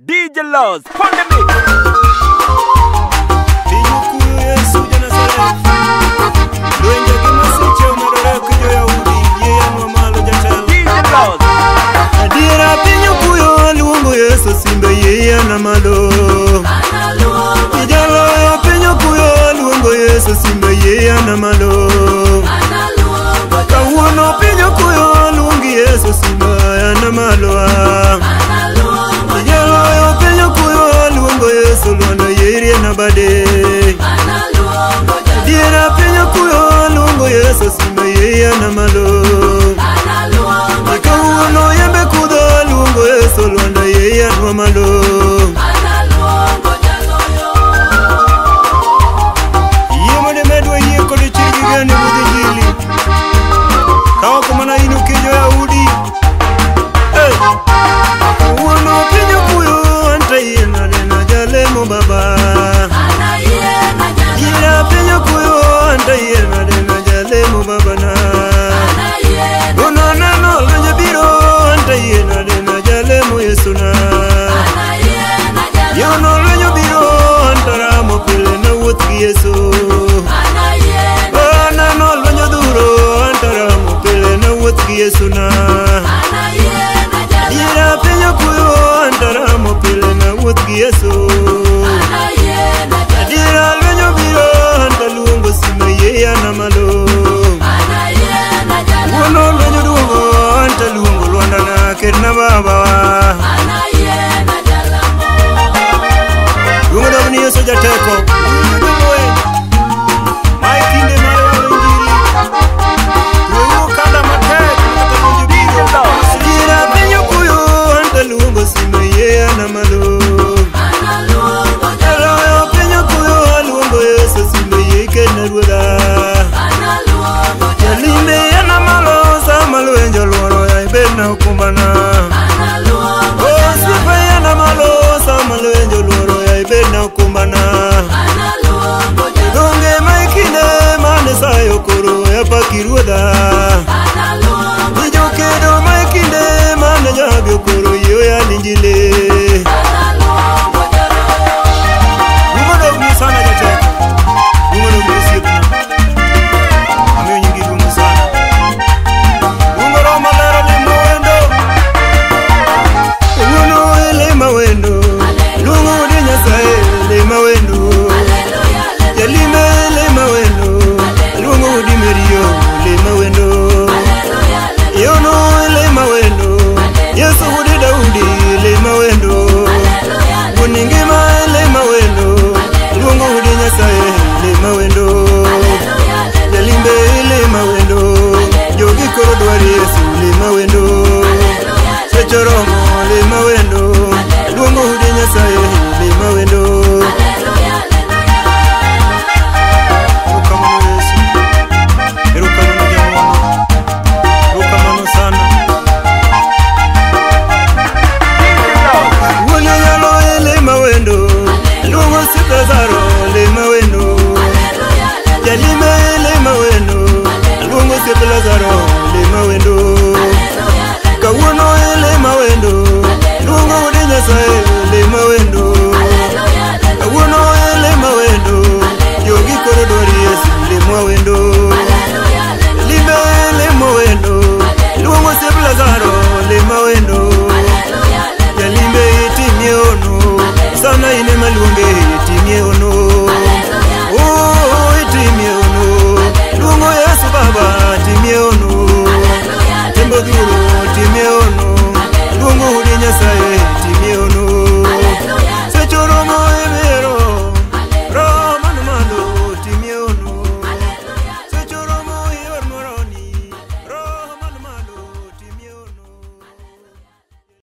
DJ Laws, Pandemic. Adiera piny okuyo luongo Yesu simbe yie na malo. Ijaloyo piny okuyo luongo Yesu simbe yie na malo. Kawuono piny okuyo luongo Yesu simbe na malo. Ijaloyo piny okuyo luongo Yesu lwando yie na bade. Adiera piny okuyo luongo Yesu simbe yie na malo. Kawuono yembe kudho luongo Yesu lwando yie na malo. Yie mondo medwa yie kod chir gi geno ruodh Injili. Ka ok mana in ukijo Yahudi. Kawuono piny okuyo anta yie nade na jalemo baba. Gira piny okuyo anta yie nade na jalemo baba na. Ono lwenje biro anta yie nade na jalemo Yesu na. Yono lwenje biro anta ramo pile na wuoth gi Yesu. Anano lwenje dhuro anta ramo pile na wuoth gi Yesu na. Ira piny okuyo anta ramo pile na wuoth gi Yesu. Adiera lwenje biro anta luongo sime yie na malo. Wuono lwenje duogo anta luongo lwanda na ketna baba. Luongo dog ni Yesu jateko. Mae kinde mar yalo Injili. Tweuru okanda matek kata lwenje biro. Adiera piny okuyo anta luongo sime yie na malo. Jaloyo piny okuyo luongo Yesu sime yie ketna ruodha. Jalimbe yana malo sama lwenje oluoro ya ibedna okumbana. Osiepe yana malo sama lwenje oluoro ya ibedna okumbana. Donge ma ikinde mane sayo koro ya paki ruodha. Ijokedo ma ikinde mane jabi okoro yie ya Injili. Luongo dogni sana jateko. Luongo dogni osiepna. Amiyo nyingi duong' sana. Luongo Roho Maler olimo wendo. Wuono elema wendo. Luongo wuod Nyasaye elema wendo. Jalime elema wendo. Luongo wuod Maria elema wendo. Yono elema wendo. Yesu wuod Daudi elema wendo. Wuon ngima elema wendo. Luongo wuod Nyasaye elema wendo. Jalimbe elema wendo. Jogi koro dwaro Yesu elema wendo. Seche romo elema wendo. Luongo wuod Nyasaye elema wendo. Erokamano Yesu. Erokamano Jang'wono. Erokamano sana. Wuon yalo elema wendo. Luongo osiep Lazaro elema wendo. Jalime elema wendo. Luongo osiep Lazaro elema wendo. Kawuono elema wendo. Luongo wuod Nyasaye elema wendo. Kawuono elema wendo. Jogi koro dwaro Yesu elema wendo. Jalime elema wendo. Luongo osiep Lazaro elema wendo. Jalimbe itimie ono. Sana ine maluonge itimie ono. Oh, itimie ono. Luongo Yesu baba timie ono. Tembo dhuro timie ono. Luongo wuod Nyasaye timie ono.